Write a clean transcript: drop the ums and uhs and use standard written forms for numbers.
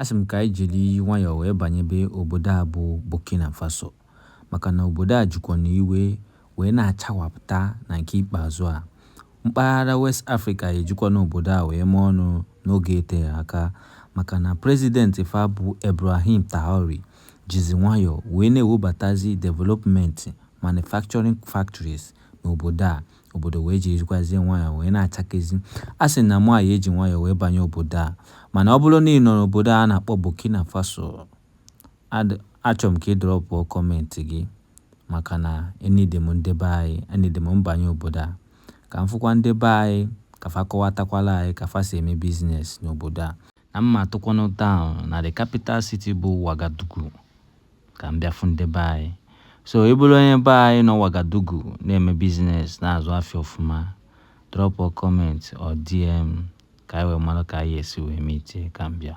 Asị m ka anyị jiri nwayọọ wee banyebe obodo a bụ Burkina Faso, maka na obodo a jikwa n'iwe wee na-achawapụta na nke ikpeazụ a. Mpaghara West Africa ejikwa n'obodo a wee mee ọnụ n'oge eteghị aka, maka na president fa bụ Ibrahim Traore jizi nwayọọ wee na-ewebatazi development manufacturing factories n'obodo a. Obodo wee jirikwazie nwayọọ wee na-achakezi. A sị na mụ ya eji nwayọọ wee banye obodo a. Mana ọ bụrụ na ị nọ n'obodo a na-akpọ Burkina Faso, achọrọ m ka ị dropụọ comment gị, maka na enide m ndị be anyị, enide m mbanye obodo a ka m fụkwa ndị be anyị, ka fa kọwatakwala anyị ka fa si eme business n'obodo a. Na mma atụkwanụ down na the capital city bụ Ouagadougou ka m bịa fụ ndị be anyị. So ị bụrụ onye be anyị nọ Ouagadougou na-eme business, na-azụ afịa ọfụma, drop comment or DM ka anyị wee mara ka anyị esi wee meetie ka m bịa.